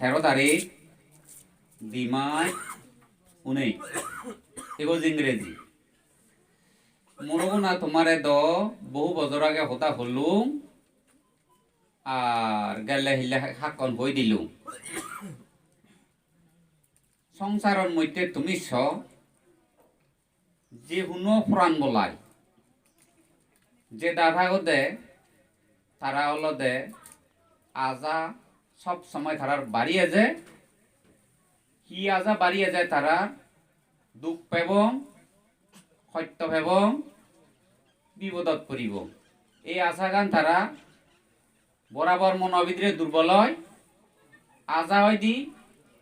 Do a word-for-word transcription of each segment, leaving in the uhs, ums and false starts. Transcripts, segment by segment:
tero tarik, di mas, unei. Ego je Ingreji. Muroguna tomare do bohu bojor age hoda hollung, ar gelle hille hakkon hoi dilung. Songsaror moddhe tumi so, je huno poran bolai, jeda thagode tara olode aja sob somoi tarar bari eje. Hi aja bari eje tarar? Duk pebong, hosto pebong, bipodot poribong. Ei ajagan tara borabor mono bidire durbol oi. Aja oide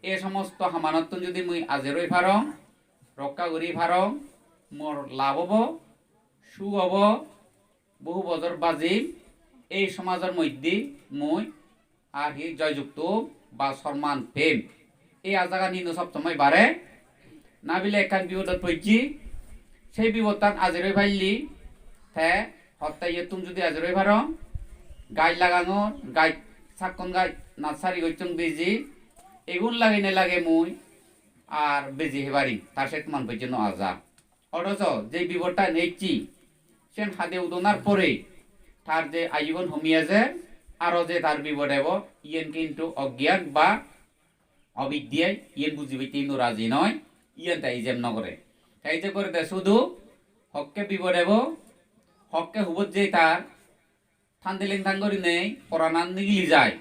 ei somosto hamanottun judi mui ajer oi parong, rokka guri parong, mor lab obo, suk obo, bohu bojor bajim, ei somajor moddhe mui ar hi joyjukto ba sorman pem. Ei ajagan hintu sob somoi bare. Nabile ekkan bipodot pojje, sei bipodtan ajer oi palle, te hotte iyottun judi ajer oi parong, gaj lagangor, gaj sakkon gaj nursery gocchong beji, egun lagene lage mui ar beji hebarim, tar se toman pojjonto aja. Othoso je bipodtan ecche, sen hade udonar pore tar je ayugun homi ejer, aro je tar bipod ebo, iyen kintu ogyan ba obiddye, iyen buji pette hintu raji noi, iyen te ijeb no gore. Te ijeb gorede sudu hokke bipod ebo, hokke hubot je tar thandiling thang gurinei poranan nigili jai,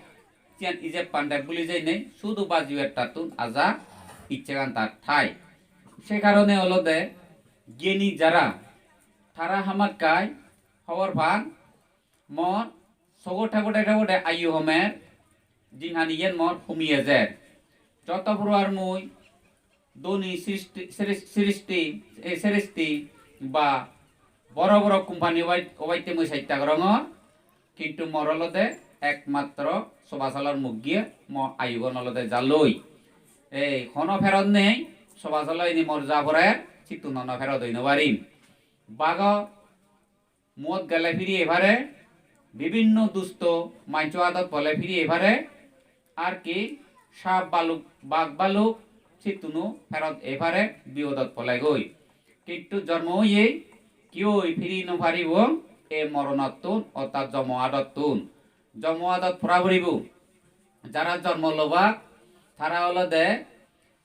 siyan ijeb pande bhuli jeinei sudu bajibattun aja icchegan tar thai. Se karone olode giyani jara, tara hamakkai hobor pan, mor sogo thebode thebode ayu homer, jinghani iyen mor homi ejer. Joto puro ar mui dhoni sristi, sris-, sristi, ei sristi ba boro boro company obai-, obatte mui chesta gorongor, kintu mor olode ekmatro soba salor muggiye mo ayugun olode jaloi. Ei hono pherot nei, soba salo ini mor ja porer, sittun hono pherot oi no parim. Bago muot gele phiri ei pare, bibinno dusto mancho adot pole phiri ei pare, ar ki sap baluk, bag baluk, sittunu pherot ei pare, biyodot pole goi. Kintu jormo oye, kiyoi phiri no paribo, ei moronottun, ortat jomo adottun. Jomo adot pora poribo. Jara jormo lobak, tara olode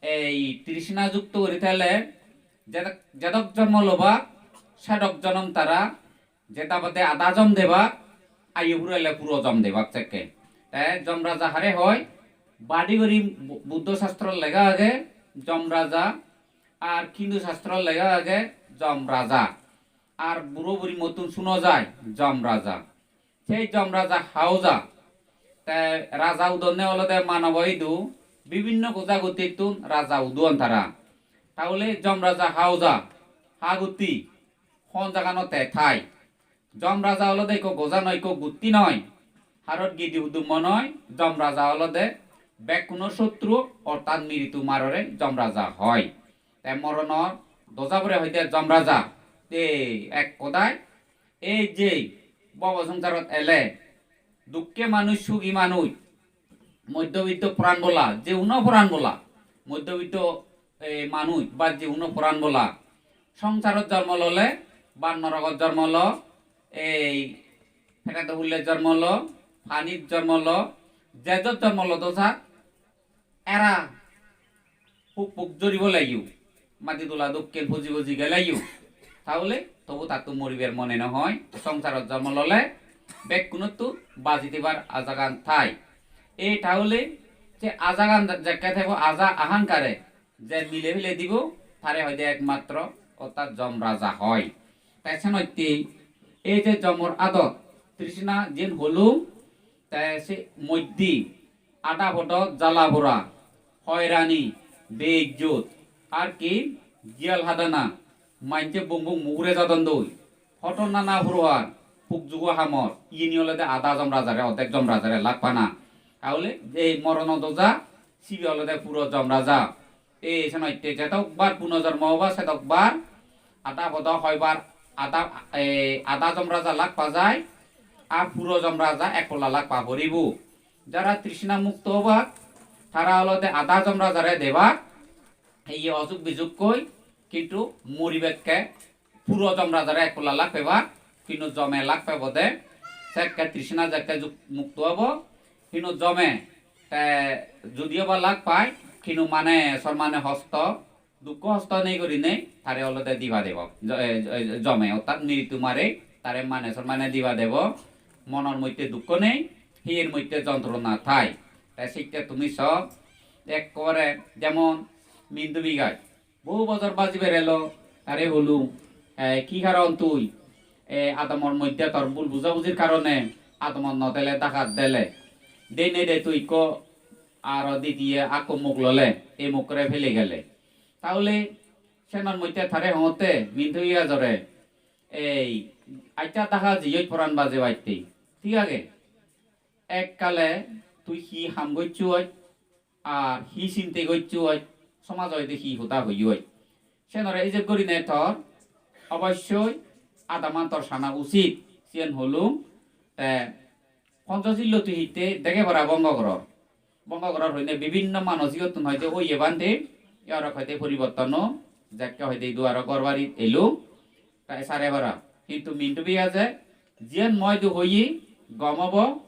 ei trishna jukto guri thele, jedok, jedok jormo lobak, sedok jonom tara, jeda bade ada jom debak, ayu purele puro jom debak sekke. Te jom raja hare hoi, badi guri Bu-, Buddho sastro lega age jom raja, ar Hindu sastro lega age jom raja, ar buro buri mottun suno jai jom raja. Sei jom raja ha oja. Te raja udonne olode manobo idu, bibinno goja gotittun raja uduon tara. Tahole jom raja ha oja, ha gutti, hon jaganot te thai? Jom raja olode ikko goja noi, ikko gutti noi, haror gidi hudummo noi. Jom raja olode bekkunor sotru, ortat miritu marore jom raja hoi. Te moronor doja pore hoide jom raja. Te ek hodai, ei je bobo songsarot ele, dukke manuj, sugi manuj, moddobitto poran bola, je uno poran bola, moddobitto, eh, manuj ba je uno poran bola, songsarot jormo lole ba norogot jormo lo, ei peredo hulle jormo lo, panit jormo lo, jejot jormo lo dosa, era puk puk joribo leyo, madi dula dokken puji puji geleyo, tahole tobu tattun moribar mone no hoi. Songsarot jormo lole bekkunottun baji dibar ajagan thai. Ei tahole se ajagan jekke thebo, aja ahankare je mile fele dibo, tare hoide ekmatro ortat jom raja hoi. Te senotte ei je jomor adot trishna jen holung, te se moddhe ada podo jala pora, hoirani, beijjot, ar ki jiyal hadana, manje bung bung mugure jadon doi, hoto nana puroar, puk jugo hamor, iyeni olode ada jom rajare, oddek jom rajare lak pana. Tahole ei morono doja, sibe olode puro jom raja. Ei senotte jedokbar puno jormo obo sedokbar ada podo hoibar, ada, eh, ada jom raja lak pa jai, ar puro jom raja ek polla lak pa poribo. Jara trishna mukto obak, Tara olode ada Jom rajare debak, ei osuk bisuk hoi, kintu muribekke puro Jom rajare ek polla lak pebak, kintu Jome lak pebode, sekke trishna jekke juk-, mukto obo, kintu Jome te judiyo ba lak pai, kintu mane sor mane hosto, dukko hosto nei gurinei tare olode diba debo. Jo-, e, e, Jome, ortat mritu mare, tare mane sor mane diba debo. Monor moddhe dukko nei, hiyer moddhe jontrona thai. Te sitte tumi so, ekkore jemon Mindubi gaj. Bohu bojor bajiber elo, tare hulung, e, "Ki karon tui? E, adamor moddhe tor bul bujabujir karone adamot no dele, dagat dele. Dei nei de tui ikko aro didiye akko muk lole, ei mukkore pele gele." Tahole senor moddhe tare hongotte Mindubi gajore, "Ei, accha daga jiyoj poran bajebatte. Thik age? Ekkale tui hi ham gocchoj, ar hi sinte gocchoj, somajo ede hi hoda hoyoj. Senore ejeb gurinei tor obossoi adaman tor sana usit," siyen hulung. Te Ponchosillo tui hitte dege para bongo goror. Bongo goror hoine bibinno manosigottun hoide oye bhante, iyorok hoide poriborton o, jekke hoide idu aro ghor barit elo, te sare para. Hintu Mindubi gaje jiyen mui idu hoye gom obo,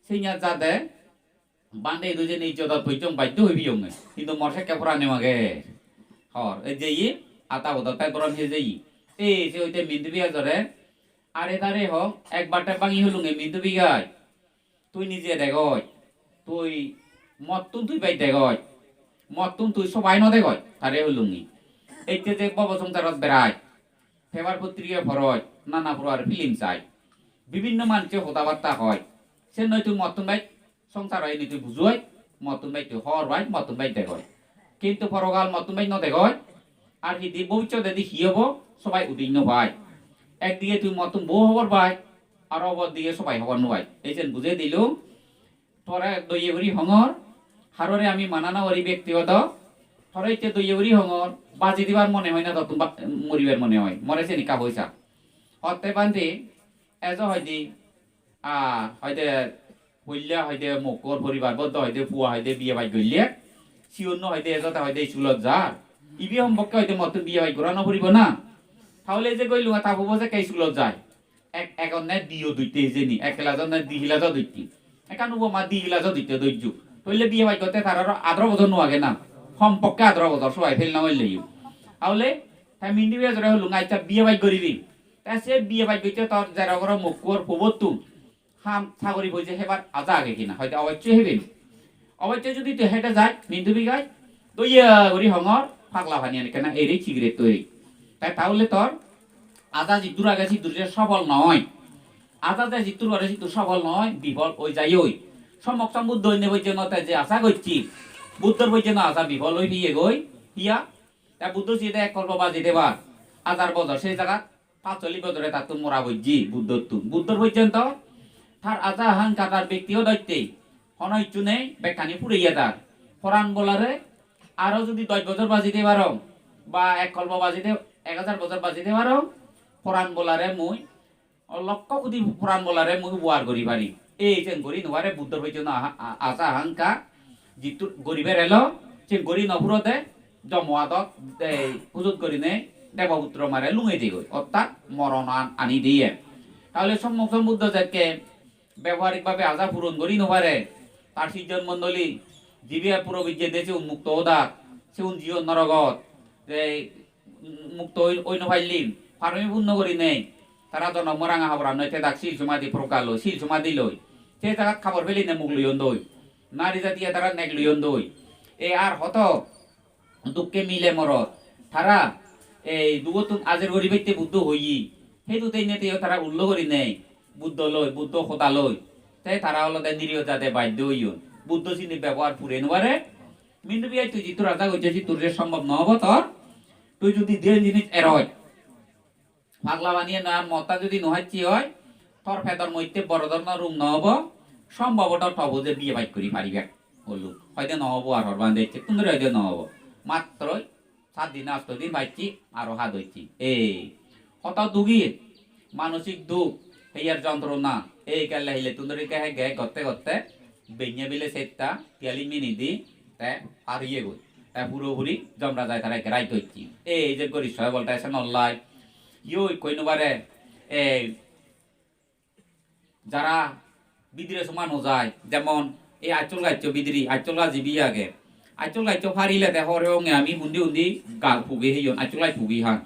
siyen jade bhante idu jeni ijjodot pojjong baiddo hoi piyonge. Hintu mor sekke porane mage. Hor, ei jeye, ata bodot te gorom he jeye. Ei se hoide Mindubi gajore, "Are tare ho, ekbar te bangi hulunge Mindubi gaj. Tui nije degoj, tui mottun tui bej degoj, mottun tui sobai no degoj," tare hulungi. Ecche je bobo songsarot berai, paper potrika poroj, nana purokar film sai, bibinno manuje hoda batta hoi, sen noi tui mottun bej songsaro ini tui bujoj, mottun bej tui hobor pai, mottun bej degoj. Kintu porokal mottun bej no degoj, ar hidi bobissotedi hi obo, sobai udin no pai. Ekdige tui mottun bohu hobor pai, ar obordige sobai hobor no pai. Ei jen bujei dilung. Tore doye guri hongor, harore ami mana no gori bektigoto. Tore ecche doye guri hongor, baji dibar mone hoi na tottun ba-, moribar mone hoi. More senikka hoisa. Hotte bhante, ejo hoide, a, hoide, hoille hoide mokkor poribar boddo hoide pua hoide biye baj golle. Siyon no hoide ejo ta hoide iskulot jar. Ibe hombokke hoide mottun biye baj gora no poribo na. Tahole je goilunga ta pubo jekke iskulot jai. Ek, egonne diyo dutte hijeni, ek class-ot ne di class-ot dutte. Ekkan upoma di class-ot dutte dojju. Toile biye baj gotte tar aro adoro bojor no age na. Hom pokke adoro bojor sobai fail no golle yo. Tahole te Mindubi gajore hulung, "Accha, biye baj goribi. Te se biye baj gotte tor jero goro mokkuor pubottun ham sagori boije hebar aja age kina?" Hoide, "Obossoi heben." Obossoi judi tui hede jai, Mindubi gaj, doye guri hongor, pagla pani ani kena eri cigarette toi. Tai tahole tor aja jiddur age siddur je sofol noi. Aja je jiddur gore siddur sofol noi, bifol oi jai oi. Sommok Sombuddho oinei pojjonto te je aja gocche, Buddhor pojjonto aja bifol oi piye goi, hiya? Ta Buddho siyede ek kolpo baji debar, hajar bojor se jagat pachchollish bojore tattun mora bojje Buddhottun. Buddhor pojjonto tar aja ahanka tar bektigototte hono hissu nei, bekkani pureye tar. Poran bolare aro judi dosh bojor baji de parong, ba ek kolpo baji de, ek hajar bojor baji de parong, poran bolare mui, o, lokkho koti poran bolare mui ubohar gori parim. Ei jen gori no pare Buddhor pojjonto aha-, a-, aja ahanka jittu goribar elo, sen gori no purode, jomo adot, ei, pujot gurinei Deboputro mare lungei degoi, ortat moronan ani diye. Tahole Sommok Sombuddho jekke beboharik bhabe aja puron gori no pare, tar sijjon mondoli jibe puro bijje de sigun mukto odak, sigun jiyon norogot, ei, mukto oi, oi no pailin, parami punno gurinei, tara jonom ranga haboran noi, tedak sil somadhi prokar loi, sil somadhi loi. Se jagat habor peline muk loyon doi. Nari jatiye tara nek loyon doi. E ar hoto dukke mile morot. Tara ei dugottun ajer guribatte Buddho hoye. Hedu teinei teyo tara ullo gurinei Buddho loi, Buddho hoda loi. Te tara olode niriyo jade baddho oyon. Buddho sini bebohar pure no pare. Mindubi gaj tui jittur aja gocche sittur je sombhob no obo tor. Tui judi diyen jinis eroj, pagla baniye na, modta judi no hacche oi, tor pedor moddhe boro dhoronor rog no obo, sombhoboto tobo je biye baj guri paribe. Holu, hoide no obo ar hor bhante ecche, tundure hoide no obo. Matroi sat din, asto din bacche, aro ha docche. Ei, hoto dugi, manosik duk, heyer jontrona, ei gelle hille tundure ge ge gotte gotte, benne bile setta, tiyali minidi, Te par oyegoi. Te puropuri Jomrajai tare gheraj gocche. Ei je gori soe bolte se nollai. Yo ikkoi no pare. Ei jara bidire soma no jai, jemon ei Achol gaccho bidire, Achol gaj ibe age. Achol gaccho parile te hobor pebonge ami undi undi gaj puge heyon, Achol gaj puge han.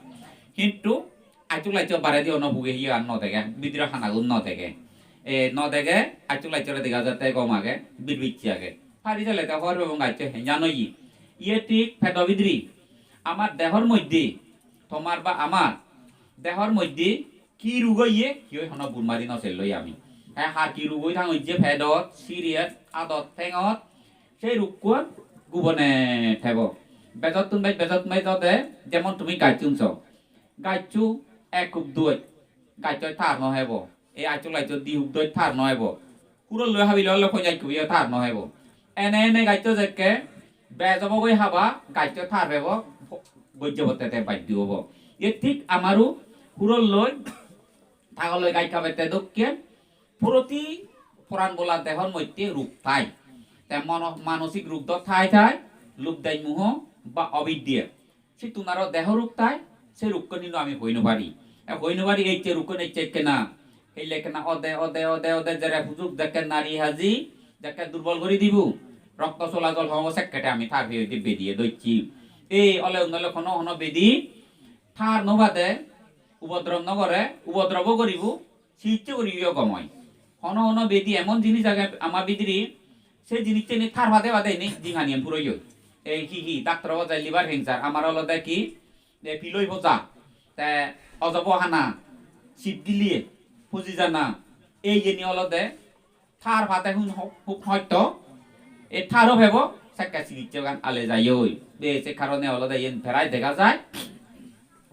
Hintu Achol gaccho baredi ono puge heyan no dege, bidire hanagun no dege. E, no dege, Achol gacchore dega jatte gom age, birbicche age. Pari jale te hobor pebong gaccho henjan oye. Iye thik pedo bidire, amar dehor moddhe, tomar ba amar dehor moddhe hi rug oye, hi oi hono bur mari no selloi ami. Te har hi rug oi thang oi je pedot, siriyet, adot, thengot, sei rukkun gubone thebo. Bejottun bej, bejottun bej ode, jemon tumi gaj unso. Gaccho ek huk doj, gaccho tar no hebo. Ei Achol gaccho di huk doj tar no hebo. Hurol loi habile ole ponjaj kubiyo tar no hebo. Ene ene gaccho jekke bej obo goi haba, gaccho tar pebo, gojje botte te bajjo obo. Ye thik amaru hurol loi, tagol loi gaj habette dokken, proti poran bola dehor moddhe rug thai. Te mono-, manosik rug do thai thai, lub dej muho ba obidde. Sittun aro deho rug thai, se rukkun hintu ami hoi no pari. E hoi no pari, ecche rukkun ecche ekkena, hille ekkena ode, ode, ode, ode, jere pujuk jekke nari haji, jekke durbol gori dibo, rokto solajol hobo sekkete ami tar peye di bediye docchi. Ei ole unole hono hono bedi tar no bade, ubodrob no gore, ubodrobo goribo, sitte guriyo gom oi. Hono hono bedi emon jinis age ama bidire, se jinisseni tar bade bade ini jinghaniyan puro oi. Ei hi hi, doctor obo jai liver cancer, amar olode ki, e piloi poja, te ojobo hana, sip giliye, puji jana, ei yeni olode tar bade hun ho-, hub hosto, e taro pebo, sekke sikitsegan ale jai oi. Be se karone olode yen prai dega jai.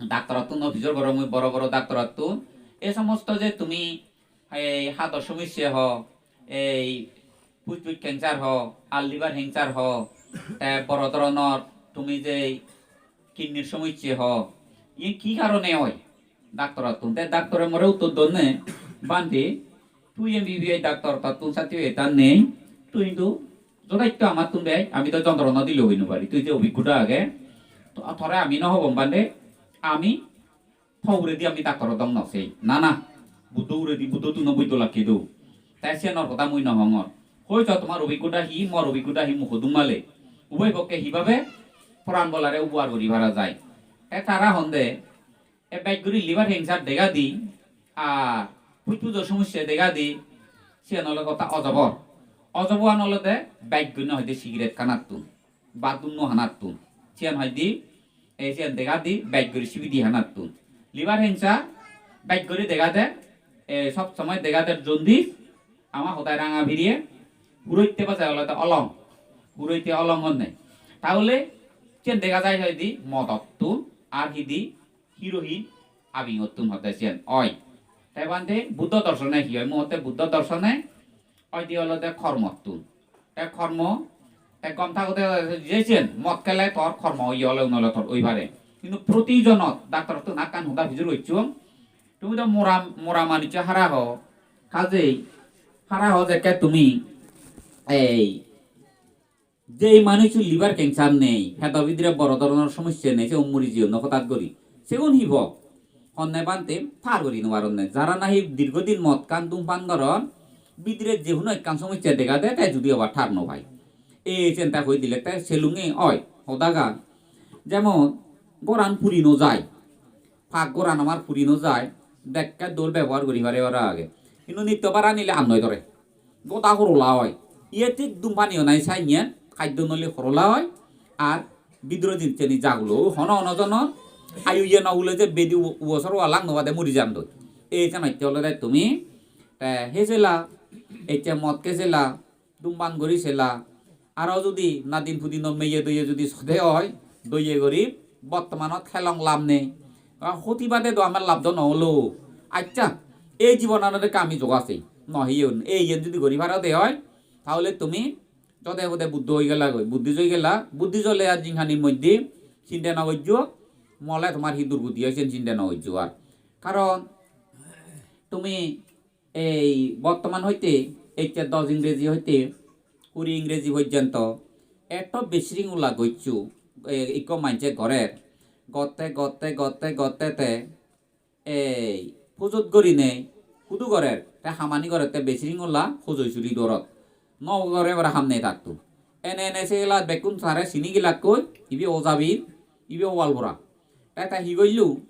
Doctorottun office-or gorong mui boro boro doctorottun. E somosto je tumi ei hador somosse ho, ei pujpuj cancer ho, ar liver cancer ho, te boro doronor tumi je kidney-r somosse ho, iyen ki karone oi? Doctorottun. Te doctore more uttor donne, "Bhante, tui M B B S doctor, tottun certificate-an nei, tui hintu jothechto amattun bej, ami to jontrona dile hoi no pari, tui je obhiggoda age, to-, tore ami no hobong bhante, ami to uguredi ami doctor odong no sei." "Na, na, Buddho uguredi, Buddho tun no buddho lakke do." Te siyanor hoda mui no hongor. "Hoi so tomar obhiggoda hi, mor obhiggoda hi, mui hodung male. Ubhoy pokke hibabe poran bolare ubohar guri para jai?" Te tara honde, e bej guri liver cancer dega di, ar pujpujor somosse dega di, siyan olode hoda ojobor. Ojoboan olode bej guri no hoide cigarette hanattun, ba dunno hanattun. Siyan hoide, e siyan dega di bej guri sibidi hanattun. Liver cancer bej guri dega de, e sob somoi dega de jaundice, ama hodai ranga piriye, huroitte bajai olode olong, huroitte olong honne. Tahole siyan dega jai hoide modottun, ar hidi heroin, abingottun hoide siyan oi. Te bhante Buddho dorsone hi oi? Mui hotte Buddho dorsone oide olode kormottun. Te kormo, te gom thagode je siyen mot khele tor kormo oye ole unole tor oi pare. Hintu protijonot doctorottun ekkan hoda pijor gocchong. Tumi do mora, mora manuccho hara ho, kajei hara ho jekke tumi ei jei manuccho liver cancer nei, pedo bidire boro doronor somossya nei, se muri jeyonno hotat gori. Segun hibo? Honne bhante tar gori no paronne. Jara nahi dirghodin modkan dhumpan goron, bidire je hono ekkan somossya dega de, te judi abar tar no pai. Ei jenta hoi dile te selunge oi, hodagan. Jemon, goran puri no jai. Pak goran amar puri no jai. Bekke dol bebohar guri pare ora age. Hintu nitto bara nile annoi dore. Goda horola oi. Iye thik dhumpan yo nai sainyen, khaddo noli horola oi, ar bidiro jinisseni jagulo, hono hono jono ayu iye no hule je bedi u-, ubosor wala no bade muri jandoi. Ei janotte olode tumi, te hejela, ecche mot hejela, dhumpan guri sela, aro judi nadin pudino meye doye judi sode oi, doye guri bottomanot helong lab nei. Ba hoti bade do amar lab do no olo. Accha, ei jibonanot ekka ami joga sei, no heyon. Ei iyen judi guri paro de oi, tahole tumi jode bode Buddho oi gela goi, Buddhist oi gela, Buddhist ole ar jinghani moddhe chinte no gojjo, mole tomar hi durgoti oi sen chinte no gojjo ar. Karon tumi ei bottoman hoite, ecche dos ingreji hoite kuri ingreji porjonto Etto bisringhola goccho, e, ikko manje gorer. Gotte, gotte, gotte, gotte te ei pujot gurinei hudu gorer, te hamani gorer te bisringhola hojoi suri dorot. No gore bara ham nei tatto. Ene ene se ela bekkun tare sini gelakkoi, ibe o jabi, ibe o walbora. Te te hi goillu?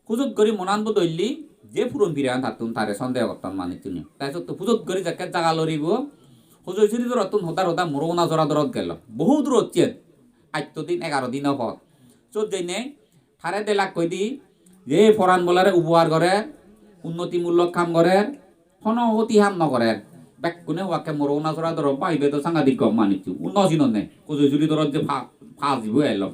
Pujot guri monan bodolli, je puron pirean tattun tare sondeho gotton manuchchune. Te sotto pujot guri jekke jaga loribo, hojoi suri dorottun hoda hoda Moroguna jora dorot gelo. Bohut durot siyen. Atto din, egaro dino pot. Sot jeinei tare delak hoide, je poran bolare ubohar gorer, unnotimulok ham gorer, hono hoti ham no gorer. Bekkune hobakke Moroguna jora dorot, ba ibe do sangadik gom manuccho. Un no sinonne. Hojoi suri dorot je pa-, pajebo elo.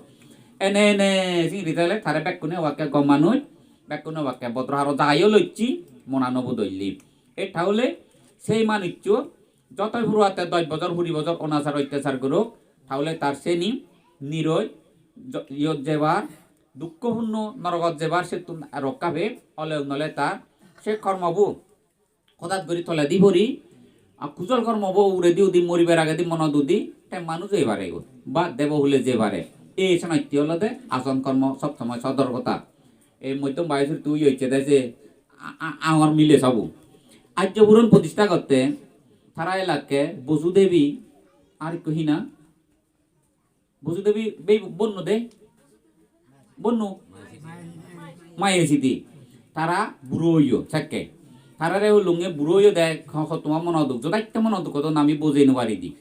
Ene ene singiri tele tare bekkune hobakke gom manuj, bekkune hobakke bodro haro jagayo locche, monan no bodolli. E tahole sei manuccho jotoi puroatte dosh bojor, kuri bojor onachar ottachar gorok, tahole tar seni niroi jo-, iyot jebar, dukkopunno norogot jebar settun rokka peb, ole nole tar se kormobo hodat guri toledi pori, a kujol kormobo uguredi udi moribar agedi monot udi, te manuj oi pare goi, ba debo hule jei pare. Ei senotte olode ason kormo sob somoi sotorkota. Ei moddom bayosor tui oiche de je a-, a-, angor mile sobo. Arjo puron prodishta gotte tara elakke Bosu Devi ar ikko hi na? Bosu Devi bei bonno de? Bonno? Maye sidi. Tara buro oiyo, sekke. Tarare hulunge buro oiyo de, ho-, ho-, toma mono duk, jodatte mono duk, hodon ami bujei no pari di.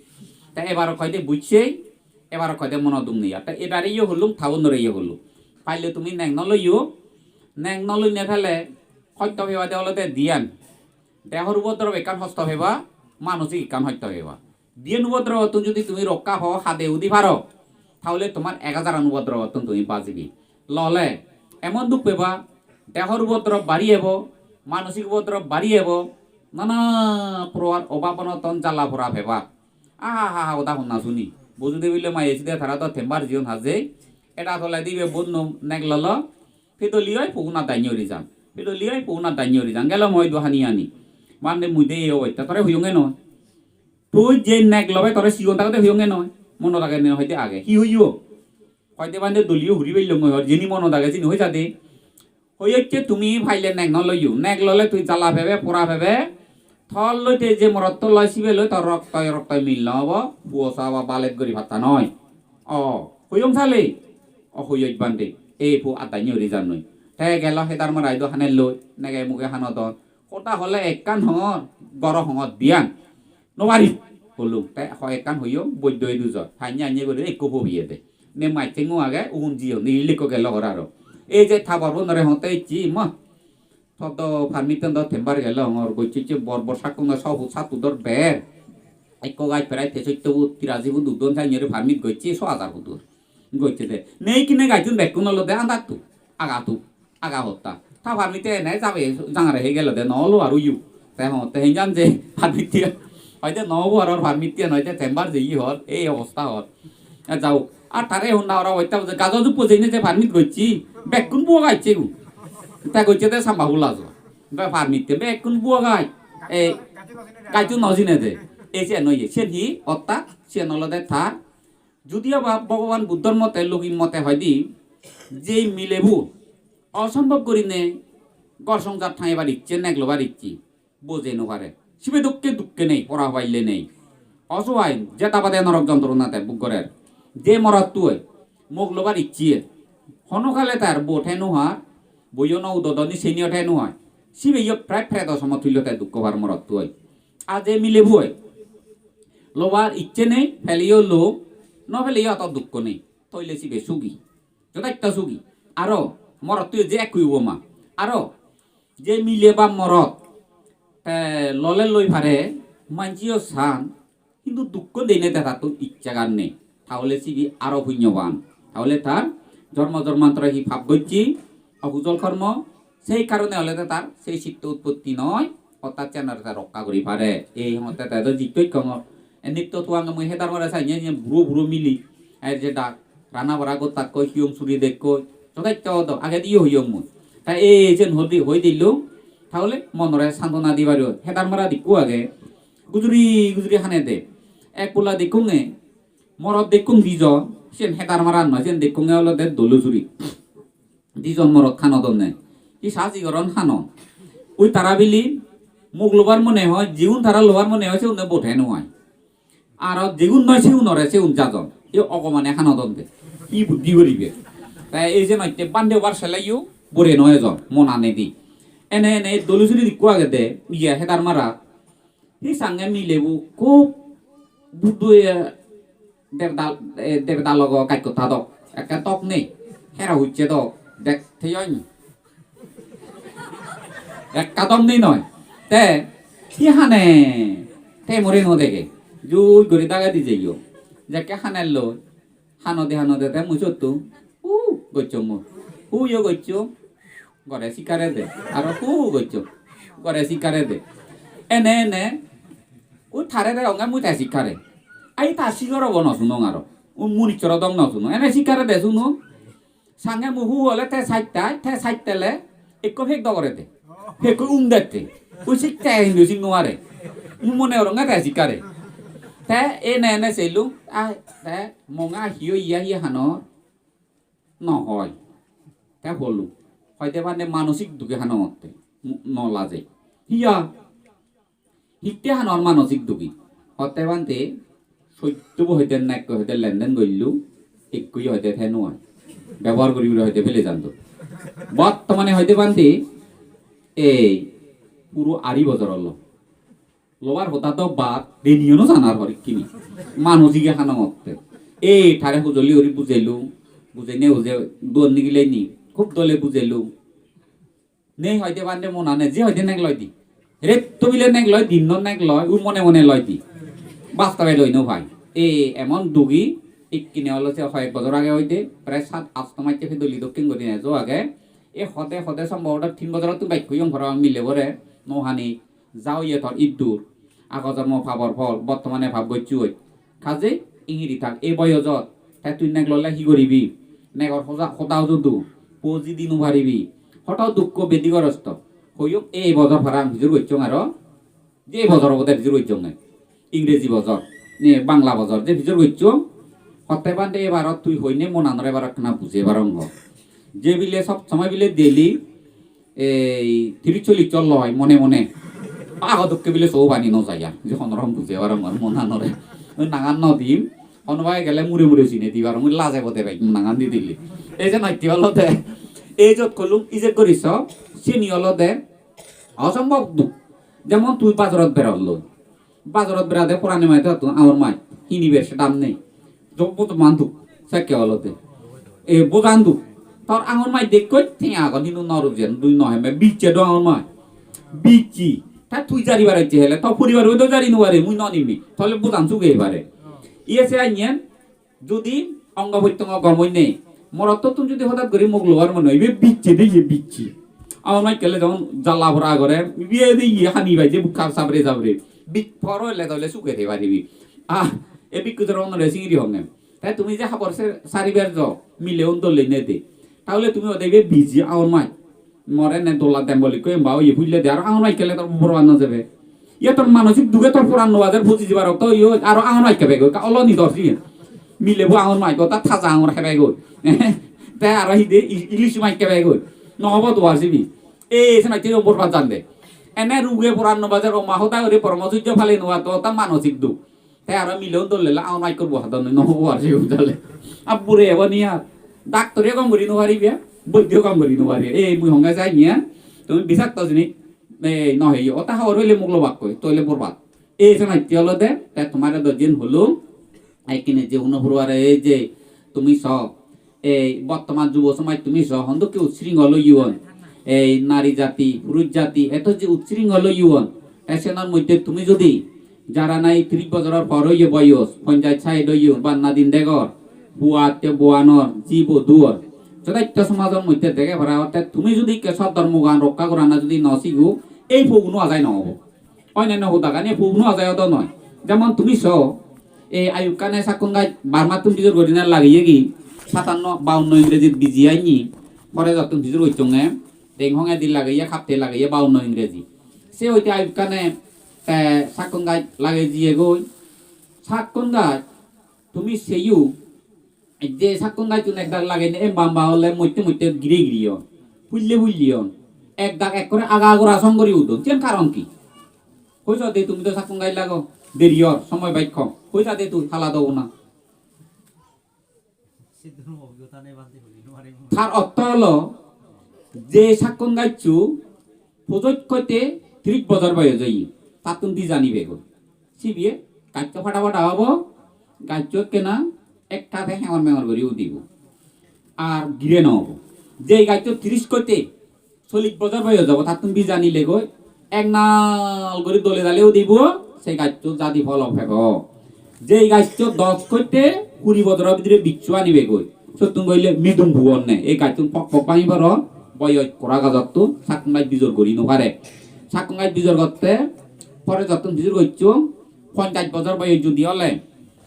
Te ebar hoide bujsei, ebar hoide mono duk nei. Te ebare iyo hulung, ta bonore iyo hulung. Palle tumi nek no loiyo, nek no loine pele, hosto peba de olode diyan. Dehor ubodrob ekkan hosto peba, manosik ekkan hosto peba. Diyen ubodrobottun judi tumi rokka po, hade udi paro, tahole tomar ek hajaran ubodrobottun tumi bajibe. Lole emon duk peba, dehor ubodrob bari ebo, manosik ubodrob bari ebo, nana prokar obab onoton jala pora peba. Aha ha ha, hoda honna suni. Bosu Debi loi maye side tara do tembar jiyon hajei. Eta toledi ibe bonno nek lolo, pedoli oi poguna danye uri jan. Pedoli oi poguna danye uri jan. Gelo moi do hani hani. Mane mui de ei obosta tore hoyonge noi. Tui je nek lobe tore sigon thagede hoyonge noi. Monot age ne hoide age. Hi hoyo? Hoide bande doliyo huri pellongoi hor, jeni monot age sini hoi jade. Hoi hocche tumi paile nek no loiyo. Nek lole tui jala pebe, pora pebe. Tol loite je morotto loi sibe loi tor roktoi roktoi mil no obo. Puo sa ba balet guri patta noi. O, hoyong sale. O, hoyoj bande. Ei pu adda nyori jannoi. Te gelo hedar marai do hane loi. Nege muge hanodon. Hoda hole ekkan hongor, goro hongor diyan. No pari. Holung. Te ho ekkan hoyong, boiddo idu jor. Hanye hanye guri ekko pobiyede. Ne maichenggo age, ugun jiyon, ilikko gelo hor aro. Ei je tabor bonore honte icchi, mo. Todo permit-an do tembar gelo hongor, gocche che bor bor sakkun do so put sat put dor ber. Ekko gaj prai tesoitto put, tiraji put udon sanyere permit gocche so hajar put dur. Gocche de. Nei kine gajjun bekkun olode andattu, agatu, aga hotta. Ta permit-e ene jabe jangare hei gelo de, no olo ar uyu. Te ho, te hinjan je permit-e. Hoide no obo aror permit-e, hoide tembar je ye hor, ei obosta hor. E jauk. Ar tare honna ora hoitta je gajo juppo jeinei je permit gocche, bekkun buo gacche gu. Ta gocche de samba hula jo. Be permit-e bekkun buo gaj. Ei gajju no jine de. Ei se no ye. Sen hi? Orthat sen olode tar Judi aba Bhogoban Buddhor mote, logik mote hoide, je milebo osombhob gurinei ghor songsar thangebar icche, nek lobar icche, bojei no pare. Sibe dokke dukke nei, pora paille nei. Osohai, jeda bade norok jontrona te bhog gorer. Je morottuoi mok lobar icche, hono kale tar bo the no har, boyo no udodoni seniyo the no har. Sibe yo prai preto somotullo te dukko par morottuoi. Ar je milebo lobar icche nei, peleyo lo, no peleyo oto dukko nei. Toile sibe sugi. Jothechto sugi. Aro morottuyo je ekku obo ma. Aro je mile ba morot, te lole loi pare, manjiyo san, hintu dukko deinei de tattun icchegan nei. Tahole sibe aro punyoban. Tahole tar jormo jormantore hi pap gocche, okujol kormo, sei karone olode tar sei chitto utpotti noi, orthat siyanore te rokka guri pare. Ei hongotte te do jitto ikkongor. Enitto tuange mui hedar mare sanye je buro buro mili. Ei je dak rana bara gottakkoi, hiyong suri dekkoi. Jothechto do agediyo hoyong mui. Ta ei jen hodi hoi dilung. Tahole monore santona di paribo. Hedar mara dikko age. Gujuri gujuri hane de. Ek polla dekkunge. Morot dekkung dijon, siyen Hedarmaran noi, siyen dekkunge olode Dolusuri. Dijon morot hanodonne. Hi saji goron hanon. Ui tara bili muk lobar mone hoi, jigun tara lobar mone hoi, sigunne bote no hoi. Aro jigun noi sigunore sigun jadon. Ei ogomane hanodon de. Hi buddhi goribe? Te ei je notte bhante obar seleyo bore no ejon, monanedi. Ene ene Dolusuri ikko agede, iye Hedarmara. Hi sange milebo hub buddo ye debda, eh, debda logo gaj hotta dok. Ekka dok nei. Hero hucche dok. Dek theyon. Ekka dom nei noi. Te hi hane? Te more no dege. Jui guri dagedi jeyo. Jekke hanello. Hanode hanode te mui sotto. Hu gocchong mo. Hu yo gocchong. Gore sikkare de. Aro hu gocchong. Gore sikkare de. Ene ene. U tare de onge mui te sikkare. Ai ta sigor obo no sunong aro. U munichoro dong no sunong. Ene sikkare de sunong. Sange mu hu ole te saitta, te saittele ekko pek dogore de. Pekko um dette. Ui sitte hindu sing nuare. Mu mone oronge te sikkare. Te ene ene selung, a, te monga hiyo iya hiya hano no hoi. Te holu. Hoide bande manosik duge hano otte. No laje. Hiya. Hitte hanor manosik dugi? Hotte bhante, sottobo hoide na ekko hoide lenden goillu, ekko hoide the nuai. Bebohar guri guri hoide phele jando. Bottomane hoide bhante, ei puro ari bojor olo. Lobar hoda do bad, deniyo no janar hor ikkini. Manosike hanongotte. Ei tare hujoli guri bujelu, bujene uje duon nigileni, khub dole bujelu. Nei hoide bhante monane, je hoide nek loi di. Retto bile nek loi, dinno nek loi, ui mone mone loi di. Bastobe loi no pai. E emon dugi, ikkine olo se hoyek bojor age hoide, prai sat asto macche pedoli dokken guri ejo age. E hode hode sombhoboto tin bojorottun bej hoyong parapang milebore, no hani, ja oye tor iddur. Ago jormo pabor phol, bottomane pap gocchoi. Kajei ingiri thak, ei boyojot te tui nek lole hi goribi? Negor hoja-, hoda hujudu, po jidi no paribi. Hoto dukko bedi gorosto. Hoyok ei bojor parang pijor gocchong aro, je ei bojor obode pijor gocchonge. Ingreji bojor, ne Bangla bojor je pijor gocchong. Hotte bhante ebarot tui hoine monanore ebar ekkana buje parong ho. Je bile sob somoi bile daily ei tiris chollish loi mone mone. Ago dokke bile so pani no jai ar. Je hono rokom buje parong ar monanore. Oi nangan no dim. Hono bai gele mure mure sine di parong. Oi laje bode bai nangan di dile. Ei je notte olode. Ei jot kolung ijek goriso. Sini olode osombob duk. Jemon tui bazarot berollo. Bazarot berade porani mai to angor mai. Hiniber sedam nei. Jobbo to mandu, sekke olode. E bojandu. Tor angor mai dekkoi, tenga agon hintu nor ujen, dui no heme, bicche do angor mai. Bicchi. Ta tui jari baracche hele, to poribar do jari no pare, mui no nimi. Tole bojan suge pare. Iye se anyen, judi ongo pottongo gom oinei, morottottun judi hodat guri muk lobar mone, ibe bicche de iye bicchi. Angor mai kele jemon jalla pora gore, ibe de iye hani bai je bukka sabre sabre. Bit poro le tole suge te paribi. Ah, e bikku jor onore singiri honge. Te tumi je habor se sari berjo, mile un dole ne de. Tahole tumi ode ibe biji angor mai. More ne dola dembol ikko emba oye pulle de, aro angor mai kele tor borbat no jebe. Iye tor manosik duge tor poran no bajer, buji jibar okto oye, aro angor mai kebe goi, ka oloni dor siyen. Mile bu angor mai, gota taja angor hebe goi. Te aro hi de, i-, ilis mai kebe goi. No hobo duar sibi. E, se mai te borbat jande. Ene ruge poran no bajer, o ma hoda gori pormo sujjo pale no ato, ta manosik duk. Te aro mile un dole le angor mai korbo hadon noi, no hobo ar sigun jale. Abbure ebo ni ar. Doctor-e gom guri no paribe, boiddo gom guri no paribe. Ei mui honge jai niya, tumi bisakto jinis, ei no heyo. Ota hobor pele muk lobakkoi, toile borbat. Ei se notte olode, te tomare do jin holo, ekkene je huno puro are ei je tumi so, ei bottoman jubo somaj tumi so, hondokke ussringol oyon. Ei nari jati, puruj jati, eto je ussringol oyon, te senor moddhe tumi jodi jara nahi tiris bojoror por oye boyos, ponjaj side oyon, banna din degor, puat te buanor, ji boduor, jodaitto somajor moddhe dege para, orthat tumi jodi ikke sot dhormogan rokka gorana jodi no sigo, ei poguno ajai no obo. Oinanno hodagani pugno ajai odo noi. Jemon tumi so, ei Ayub Khane Sakkon gaj Burmattun bijor gurinei lageye gi, satanno baunno Ingrejit biji anni, pore jottun bijor gocchonge, deng hongedi lageye, kapte lageye baunno Ingreji. Se hoite Ayub Khane te Sakkon gaj lageye jiyegoi. Sakkon gaj Tumi seyo, je sakkon gacchun ek dag lagene, em bamba ole motte motte gire gire on, pulle pulle on, ek dag ekkore aga agora song guri udon. Siyen karon hi? Hoi so de, tumi do sakkon gach lago, deri or, somoy baj hom. Hoi so de tui hala dobo na. Tar ortho olo, je sakkon gaccho pojoj hoite tiris bojor boyoj oye, tattun bija nibegoi. Sibe gaccho pada pada obo, gaccho ekkena ekta te hengor mengor guri udibo, ar gire no obo. Je gaccho tiris hoite chollish bojor boyoj obo, tattun bija nilegoi, ek nal guri dole dale udibo, se gaccho jadi phol pebo. Je gaccho dos hoite kuri bojoro bidire bicchu anibegoi, sottun goille midung bug onne, ei gacchun pok pok bhangi poron, boyoj hora gajottun sakkon gach bijor guri no pare. Sakkon gach bijor gotte pore jottun bijor gocchon, ponchas bojor boyoj judi ole,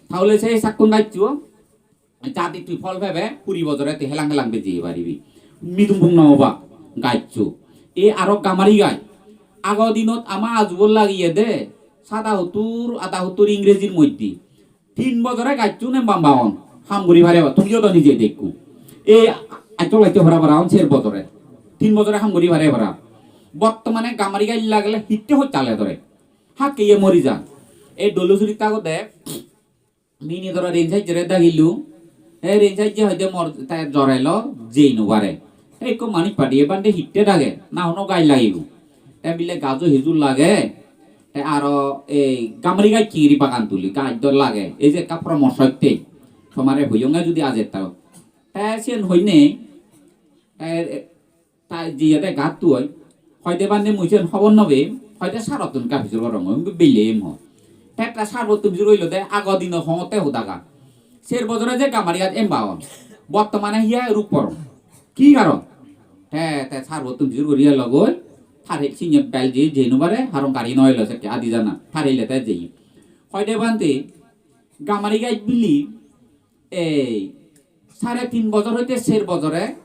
tahole se sakkon gaccho jadi tui phol pebe, kuri bojore tui helang helang beji paribi. Midung bug no oba gaccho. E aro gamari gach. Ago dinot ama ajubo lagiye de, sada huttur, ada huttur Ingrejir moddhe. Tin bojore gacchun em bamba on, ham guri pare ba, tumiyo do nije dekko. E achol gaccho para para on ser bojore. Tin bojore ham guri pare para. Bottomane gamari gach lagele hitte hocchale dore. Hakke iye mori jan. E dolo surit agode, mini doro ren sajjere dagilung. E ren sajje hoide mor te jor elo, jei no pare. E ikko manuj padiye bhante hitte dage, na hono gaj lagibo. Te bile gajo hiju lage, te aro ei gamari gaj chingiri bagan tuli, gaj do lage. Ei je ekka poramorsho itte, tomare hoyonge judi ajer tao. Te siyen hoinei, te ta jiyede gatto oi, hoide bhante mui siyen hobor no pem, hoide sarottun ekka pijor gorongoi, mui bile em ho. Te ekka sarottun pijor gorillo de, ago dino hongotte hodagan. Ser bojore je gamari gaj em baon, bottomane hiya rup poron. Hi karon? Te, te sarottun pijor guri elogoi, tar he-, sinye bel je, jei no pare, haron gari no elo sekke adi jana, tar hele te jeye. Hoide bhante, gamari gaj bili, ei, sare tin bojor hoite ser bojore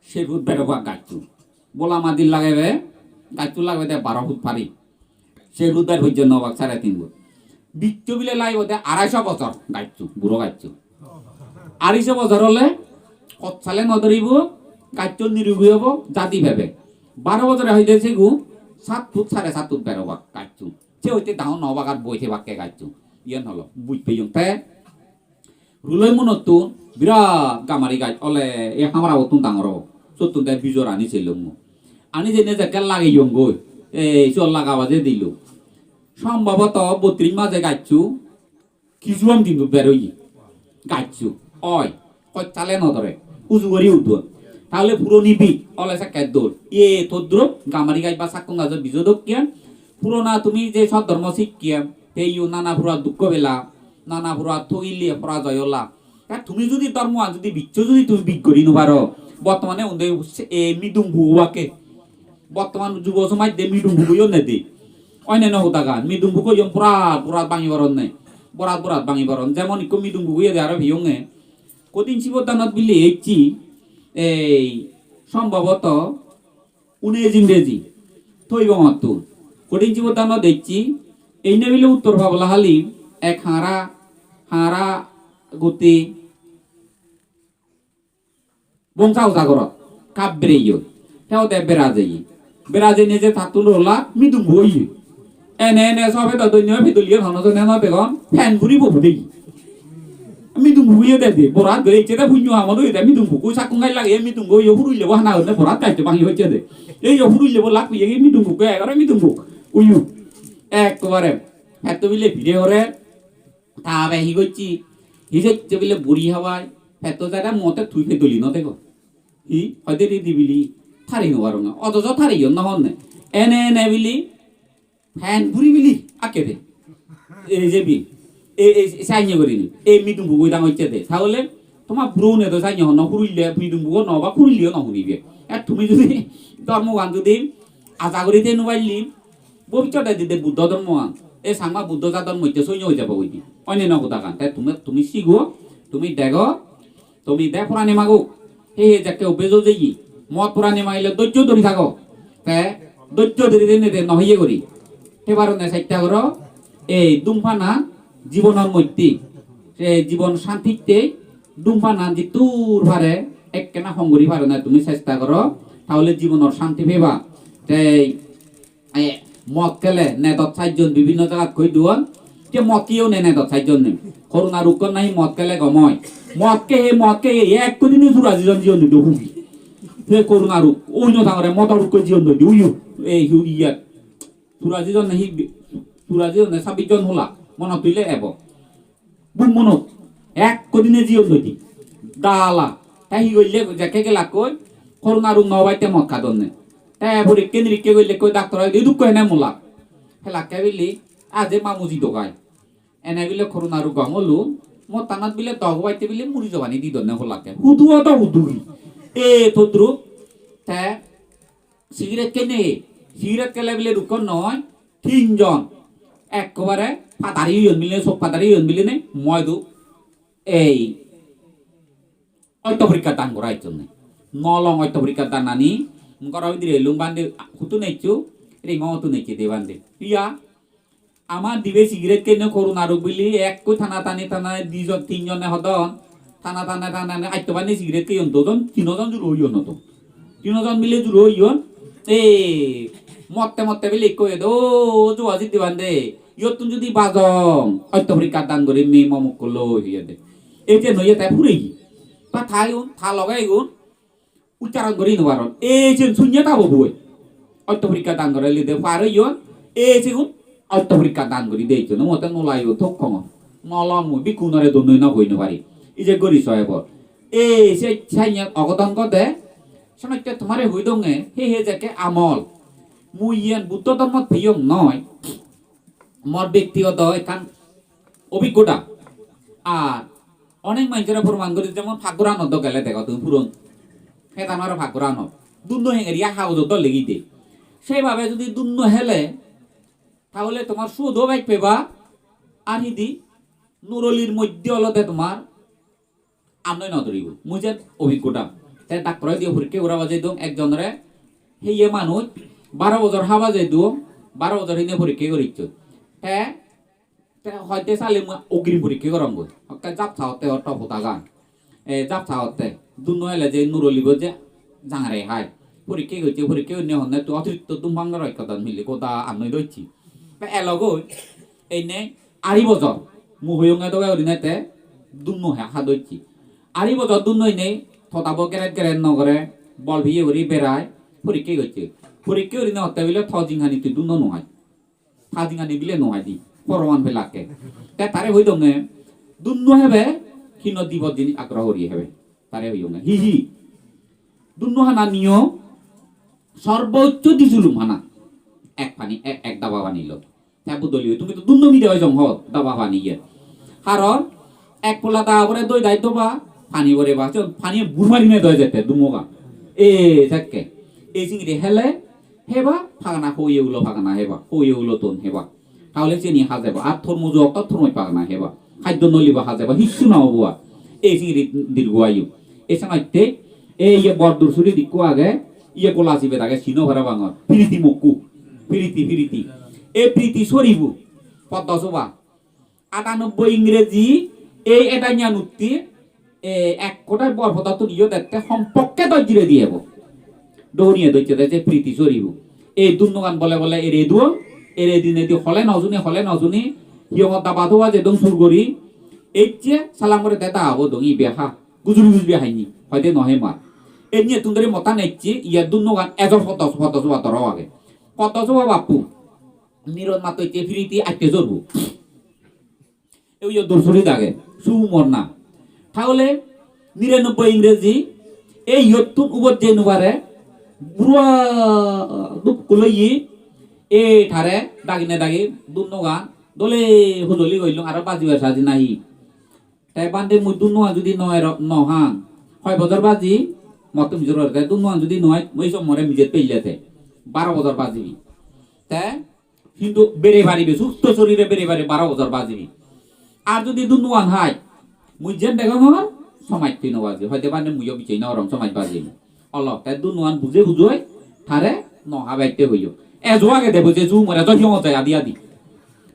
ser foot berobak gaccho. Bola madi lagebe, gaccho lagebe de baro foot pari. Ser foot ber pojjonto obak sare tin foot. Biccho bile lagibo de araiso bojor gaccho, buro gaccho. Araiso bojor ole hot sale no doribo, gaccho nirugi obo, jadi pebe. Baro bojore hoide sigun sat foot, sare sat foot berobak gaccho. Se hoite dangor no obak ar boi thebakke gaccho. Iyen holo, buj peyong te. Ruloi munottun birat gamari gaj ole, ei hamarabottun dangor obo. Sottun te bijor ani selong mui. Ani jeinei jekke lageyonggoi, ei siyot lagaba je dilo. Sombhoboto bottrish maje gaccho, kichu ham hintu ber oye. Gaccho, oi, hot sale no dore, uju guri udon. Tahole puroni bij ole sekke dol. Iye todduro gamari gaj ba sakkon gajo bijo dokken. Purona tumi je sot dhormo sikke, te iyo nana pura dukko pela, nana pura thogile, porajoy ola. Te tumi judi dhormoan judi biccho judi tumi bij guri no paro, bottomane unde se, e, midung bug obakke. Bottoman jubo somaj de midung bug oyon ne de. Oinene hodagan, midung bug oyon borat borat bhangi paron ne. Borat borat bhangi paron. Jemon ikko midung bug oyede aro piyonge. Kodin sibor danot bile ecchi, ei, sombhoboto, unesh Ingreji, Thoibongottun. Kodin sibor danot ecchi, ei nebile uttor pabala hali, ek hara, hara guti, bongsa usa gorot, kap bereyon. Te ode bera jeye. Bera jeinei je tattun rola, midung bug oye. Ene ene sobe do donne pedoliye hono jone no degon, pen puri bobo dei. Midung bug oye de de, borat goi ecche de punyo amot oye de midung bug, oi sakkon gaj lageye midung bug oye, hurulle bo hana honne borat gaj to bhangi hocche de. Ei yo hurulle bo lak piye midung bug, egore midung bug. Uyu. Ekkobare. Petto bile pire hore. Ta be hi gocchi? Hi gocchi bile buri habai. Petto jada mote tui pedoli no dego. Hi? Hoide ri dibili. Thari no parong. Odojo thari yo no honne. Ene ene bili. Hen buri bili akkede. Ei je bi. Ei, ei, sanye gurinei. Ei midung bug oi dang hocche de. Tahole toma burone do sanye honno hurulle midung bug no oba hurulle no hunibe. E tumi judi dhormogan judi aja guri de no palle, bobissote judi Buddho dhormogan, ei Changma Buddho jadon moddhe soinyo oi jabo hoide. Oinene hodagan. Te tumi, tumi sigo, tumi dego, tumi de purani maguk, he he jekke obbejo jeye, mot purani magile dojjo dhori thago, te dojjo dhori rene de no hoye guri. Te barone chesta goro, ei dhumpana jibonor moddhe Te jibon santitte dhumpan an jittur pare ekkena hom guri paro na tumi chesta goro, tahole jibonor santi peba. Te, e, mod khele nedot sajjon, bibhinno jagat hoi duon, te mod kheyone nedot sajjon ne. Corona rukkon nahi mod khele gom oi. Mod kheye, mod kheye, ekko dine jura jijon jiyon dido hubi. Te corona ruk, oino tangore modo rukkoi jiyon doi di, uyu, ei hu iyat. Jura jijon nahi, jura jijon ne sabbis jon hola, monot tuile ebo. Bummonot ekko dine jiyon doi di. Dala. Te hi golle, jekke gelakkoi, corona ruk no obatte mod hadonne. Te porikke nirikke golle koi doctor oi di dukko hene mola. Helakke bili, aje mamuji dogai. Ene bile corona ruk gom olo, mod tanat bile dog obatte bile muri jobani di donne holakke. Hudu odo hudu hi. E todrup, te cigarette khene, cigarette khele bile rukkon noi, tinjon ekkobare padari oyon bile, sok padari oyon bile ne, moidu ei oitto porikka dan gora ecchonne. Nolong oitto porikka dan ani, goro bidire elung bhante, huttun eccho, ringo huttun ecche de bhante. Iya, ama dibe cigarette khene corona ruk bili ekko tana tani tana dijon tinjone hodon, tana tana tana tana atto bani cigarette kheyon, dojon tinojon juro oyon oto. Tinojon mile juro oyon. E, motte motte bile ikko edo, "O, juwa jidde bhante, iyottun judi bajong, oitto porikka dan gorim mi mo mokkoloi," hoyede. Ete noye te pureye. Ta thai un, ta loge igun uchcharon gori no paron. E jen sunye ta bobo. Oitto porikka dan gore lide par oyon. E sigun oitto porikka dan gori de ejjon. Mote nolaiyo thok kongo. Nolong mui bikkunore donnoi no hoi no pari. Ije gori soebo. E se sanye ogodon gode. Sonotte tomare hoi donge, he he jekke amol. Mui iyen Buddho dhormot peyong noi. Mor bektigoto ekkan obhiggota. Ar onek manjore proman gori, jemon Paggoranot do gele dego tumi puron. Hedan aro Paggoranot. Dunno hengeriya hagojot do legi de. Sebabe judi dunno hele, tahole tomar sudo bej peba, ar hidi nurolir moddhe olode tomar annoi no duribo. Mui je obhiggota. Te doctor-o diye porikke gora bajei dong ekjonore, heye manuj baro bojor ha bajei dong, baro bojor hine porikke gorisso. Te, te hoide sale mui ogrim porikke gorongoi. Hokke jap saotte o topodagan. E, jap saotte. Dunno ele je nurolibo je jangare hai. Porikke gosse, porikke gunne honne tu otiritto dumbang goro ekko don mili goda annoi docchi. Te elogoi, eine ari bojor. Mui hoyonge doge gurinei te dunno he ha docchi. Ari bojor dunno ine todabo geret geret no gore, bol piye guri berai, porikke gosse. Porikke gurinei hotte bile to jinghani tui dunno no hai. Ta jinghani bile no hai di, poroman pelakke. Te tare hoi donge, dunno hebe, hino dibor jinis agroho guri hebe. Tare hoi donge. Hi hi? Dunno hana niyo, sorboccho di sulum hana. Ek pani, ek, ek daba pani lo. Te budoli, tumi to dunno mide oi jong ho, daba pani ye. Karon, ek pola daba pore doi dai doba, pani pore ba, se pani bur mari ne doi jette, dunno ga. E, sekke. E singiri hele, heba, pagana hoye ulo pagana heba, hoye ulo ton heba. Tahole seni hajeba, ar tormujo okto tormoj pagana heba. Haddo noliba hajeba, hissu na obo ar. E singiri dirgo ayu. E sanatte, e iye bor dur suri dikko age, iye gola sibe dage sino para bangor. Piriti mokku. Piriti, piriti. E piriti soribu. Poddo soba. Atanobboi ingreji, ei edanyan utti, e, ek kodai bor podattun iyo dette hom pokke doj jire diyebo. Doniye docche de je priti soribo. Ei dunnogan bole bole ere duo, ere dinedi hole no juni, hole no juni, hiyongot daba toba jedong sur gori, ecche salam gore de da abo dongi beha, gujuri gujuri haini, hoide no he mar. Enne tun dori motan ecche, iya dunnogan ejo podo, podo soba doro age. Podo soba bappu, nirot matto ecche priti atte jorbo. Ei yo dur suri dage, sumor na. Tahole niranobboi ingreji, ei yottun ubot jei no pare, burua duk kuloyi, ei tare dagine dagi dunnogan, dole hujoli goillung, aro bajibar saji nahi. Te bhante mui dunnogan judi no ero, no hang, hoi bojor baji, motto mijor gore, te dunnogan judi no hai, mui sob more mijet pelle te, baro bojor bajibi. Te, hintu bere paribe, susto sorire bere paribe, baro bojor bajibi. Ar judi dunnuan hai, mui jen degongor, somaj tui no baji. Hoide bhante muiyo bichei no gorong, somaj baji. Olo, te dunnuan buje bujoi, tare no habatte hoyo. Ejo age de buje ju more, ejo hiyongot jai adi adi.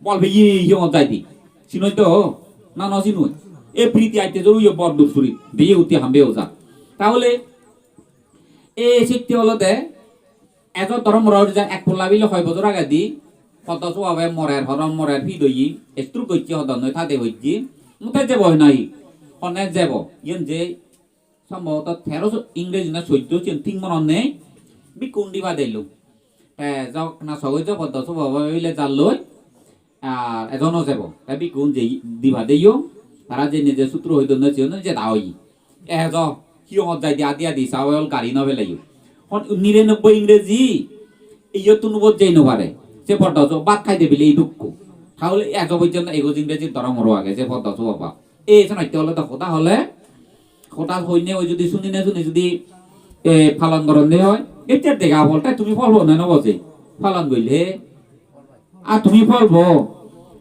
Bol peye hiyongot jai di. Sinoi to, na no sinoi. Ei piriti aite jor uyo bor dur suri, beye utti hambe oja. Tahole ei sitte olode ejo dhorom ror ja ek polla bile hoi bojor agedi Poddo Sobabe morer, horon morer, pit oye, stroke gocche, hodonnoi thade hojje. Mute jebo hoi nahi? Honne jebo? Iyen je sombhoboto teroso Ingreji na soddo, siyen thik monot nei. Bhikkhun diba dello. Te jok na sogoi jo Poddo Sobabe bile jalloi. Ar ejo no jebo. Te bhikkhun je diba deyo, tara jeinei je sutro hoi donne siyon jeda oye. Ejo hiyongot jaide adi adi sa ol gari no peleyo. Hon nirenobboi Ingreji, iyottun ubot jei no pare. Se Poddo Sobabe bhat khaide bile idukko. Tahole ejo porjonto egoj Ingreji dhorom oro age se Poddo Sobabe. Ei senotte olode hoda hole, hoda hoine oi judi sunine suni judi, e, palon goronde oi, ecche dega phol, te tumi phol bo ne no bo je? Palon gorile. Ar tumi phol bo,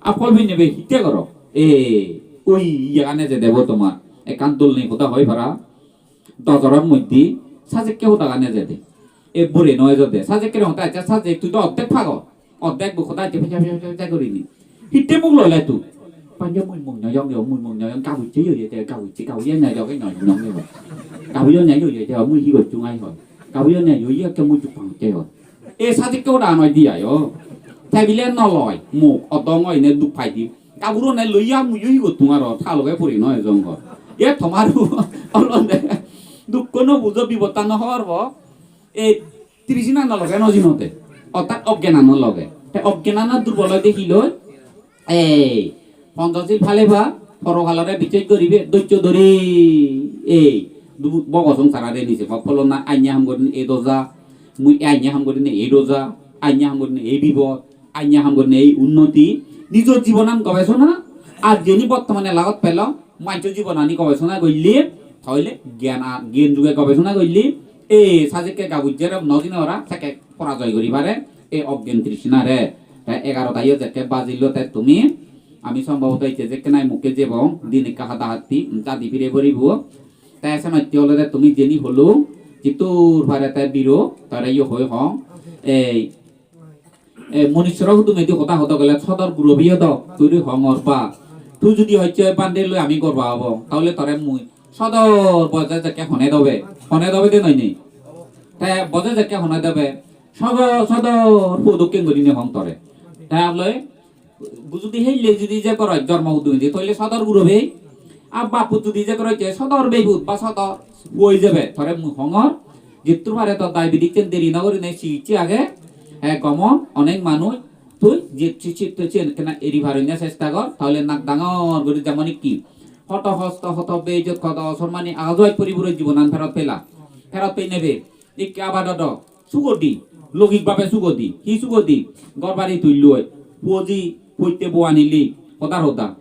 ar phol pinne be hitte goro? E, oi iyegan ejede bo tomar. Ekkan dol nei hoda hoi para. Dojoror moddhe sajekke hodagan ejede. E bore no ejede. Sajekke hoda ejede, sajek tui do oddek pagor. Oddek bu hoda ejede, peja, peja, peja, peja gurinei. Hitte muk lole tui? Panje mui muk no jong yo, mui muk no jong, gabucche yo ye, te gabucche, gabucche no jong, no jong yo. Gabucche no jong ye, te mui hi gocchung ai hoi. Gabucche no yo, ye ke mui chupang che yo. E sajekke hoda noi di ayo. Te bile no loi, muk, odong oi ne duk pai di. Gaburo ne loiya muiyo hi gottung aro, ta loge puri no ejong gor. Ye tomar olode dukko no bujo, bipotta no hobor po. Ei trishnano loge no jinode. Orthat oggenano loge. Te oggenano durbol oide hi loi? Ei Ponchosil paleba, porokalore bichej goribe, dojjo dori. Ei du-, bogo songsarare nije. Ba pholona anye ham gorinei ei doja, mui anye ham gorinei ei doja, anye ham gorinei ei bipod. Anya ham gorinei ei unnoti, nijor jibonan gobesona, ar jeni bortomane lagot pelo, manjo jibonani gobesona goille, toile gyan a-, gyan juge gobesona goille, ei sajekke gabujjere no jine ora, sekke porajoy guri pare, ei oggen trishnare. Te egarota yo jekke bajillo te tumi, ami sombhoboto ecche jekke nai mukke jebong, din ekka hada hatti, jadi pire poribo. Te senotte olode tumi jeni holo, jittur pare te biro, tare yo hoi hong, ei E, monusshoro hudumedi hoda hoda gele sodor gurobeyo dok, tui ri hongor ba. Tui judi hocche bhante loi ami gorba obo, tahole tore mui sodor boje jekke hone dobe, hone dobe de noi ni? Te boje jekke hone dobe, sodor, sodor pu dokken gurinei hong tore. Te loi, bu judi helle judi je goroj jormo hudumedi, toile sodor gurobe. Ar baput judi je goroj je sodor bebut ba sodor pu oi jebe, tore mui hongor, Jettur pare to diabetes-en deri no gurinei sikitse age, he gomon onek manuj tui je si-, si-, tui siyen ekkena eri parinne chesta gor, tahole nak dangor guri jemon ikki. Hoto hosto, hoto bejot, hoto osomani, ajo ej puri puri jibonan ferot pela. Ferot pei nebe. Ikke abar dodo. Sugodi. Loukik bhabe sugodi. Hi sugodi? Ghor bari tulloi. Puoji, puotte bo anili. Hodar hoda.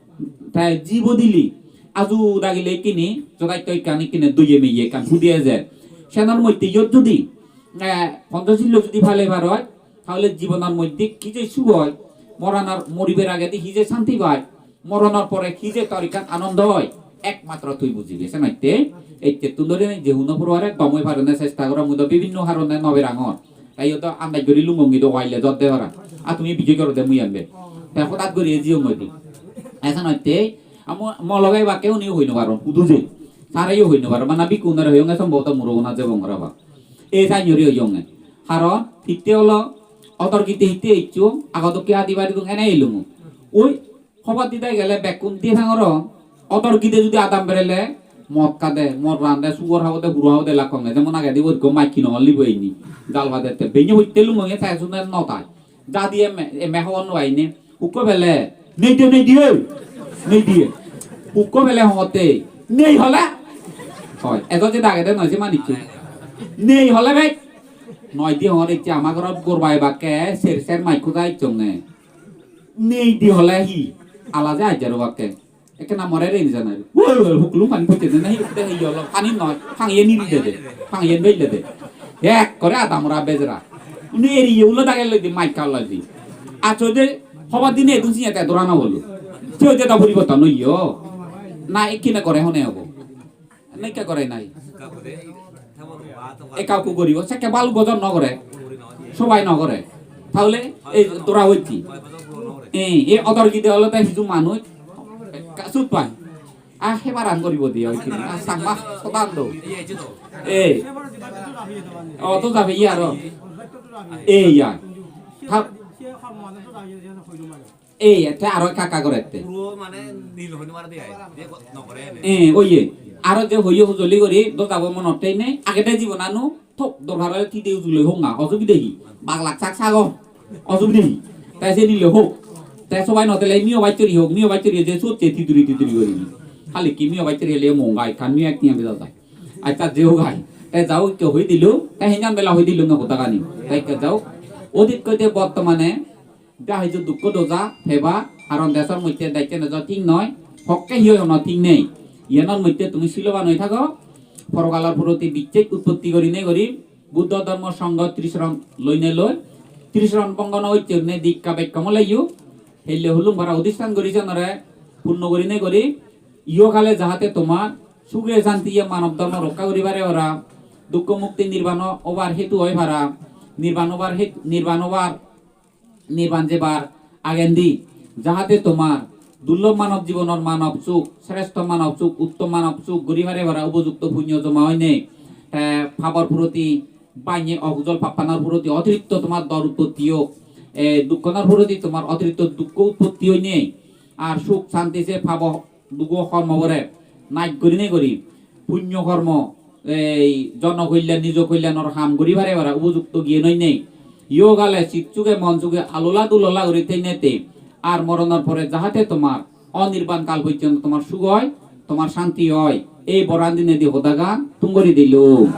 Te jibo dili. Aju dagile ikkini, jodaitto ekkan ikkine doye meye ekkan hudi ejer. Senor moddhe iyot judi, eh, Ponchosillo judi pale paroi, tahole jibonor moddhe hi je suk oi, moranor, moribar agedi hi je santi pai, moronor pore hi je tor ekkan anondo oi, ekmatro tui bujibe. Senotte, ecchettun dhori je huno puro are gom oi parone chesta goro, mui do bibinno harone no berangor. Te iyot do andaj guri lungongi do waile jor de para. Ar tumi bijei gorode mui embe. Te hodat guri ejiyong goi di. Esa notte, amo, mo loge ebakke uniyo hoi no paron, hudu je. Sareyo hoi no paron, bana bikku unore hoyonge sombhoboto muro una jebong ora ba. E sanyori hoyonge. Haron, hitte olo, otor gite hitte eccho, agodokke adi bari dung ene elungu. Oi, Hobor dide gele bekkun diye pangoro, odor gide judi adam berele, mot hade, mot rande, sugor habode, huro habode lakkonge, jemon agedi ibot ekko mach kinongor libo inni, jal padette, benne botte lumonge te sune no tai. Ja diye me, eme hobor no painne, hukko pele, nei de, nei de, nei de. Hukko pele hongotte, nei hole, hoi, ejo jeda agede noi se manuccho. Nei hole bek, noi di hongor ecche ama gorot gorba ebakke, ser ser mach kuda ecchonge. Nei di hole hi? Ala je ajjar obakke. Ekkena more reni janai. Woi, woi, huklum pani pocche de nahi, te hi holo? Pani noi. Pangiye niri de de. Pangiye bej de de. Ekkore adamora bejera. Uni eriye ulo dage loi di, maika loi di. Acho de, hobar dine edun siya te dorana bolo. Te oje da poriborton oiyo. Na ekkena gore hone obo. Nai ekka gore nai. Ekka ukku goribo, sekke baluk bojor no gore. Sobai no gore. Tahole ei dora hocche. Ei, ei odor gide olode hiju manuj ekka sut pai. A hebaran goribo de oi kini. A Changma sodan do. E. O to jabe iya aro. E iya. Thap. E te aro ekka ekka gorette. Puro mane nil hoi no pare de ai. Je no gore ene. E oye. Aro je hoye hojoli gori do jabo monot nei. Agede jibonanu thok dorkar ole tide ujuloi honga, osubide hi? Baglak sak sago, osubide hi? Te se nile hok. Te sobai no tele miyo bachchori hok, miyo bachchori je sot se tiduri tiduri gori. Hali ki miyo bachchori hele monga ekkan miyo ek tiyan bejal jai. Accha, je hok ai. Te jao, ikke hoi dilu, te hinyan bela hoi dilu na hodagani. Te ikke jao. Odit koite bortomane ja hiju dukko doja peba, karon desor moddhe dekke nejo thik noi, hokke hi oi hono thik nei. Iyanor moddhe tumi siloban oi thago, porogalor proti bichchej utpotti gurinei guri, Buddho Dhormo Sangho Trisron loinei loi, Trisron bongo no ocche gurinei dikka bekka moleyo, helle hulung bara odistan guri jonore punno gurinei guri, ihokale jahate tomar suge santiye manob dhormo rokka guri pare para, dukko mukti nirban obar hetu oi para, nirban obar het-, nirban obar nirban jebar agendi, jahate tomar durlob manob jibonor manob suk, srestho manob suk, uttom manob suk guri pare para upojukto punyo joma oinei, te pabor puroti banye okujol pappanor puroti otiritto tomar dor utpotti ok, e, dukkonor puroti tomar otiritto dukko utpotti oinei, ar suk santi se pabo dugo hormo bore naj gurinei guri punyo hormo, ei jono kolyan, nijo kolyanor ham guri pare para upojukto giyen oinei. Ihokale sit suge mon suge alola dulola guri theinei te ar moronor pore jahate tomar onirban kal porjonto tomar suk oi, tomar santi oi. Ei boran dinedi hodagan tum guri dilung.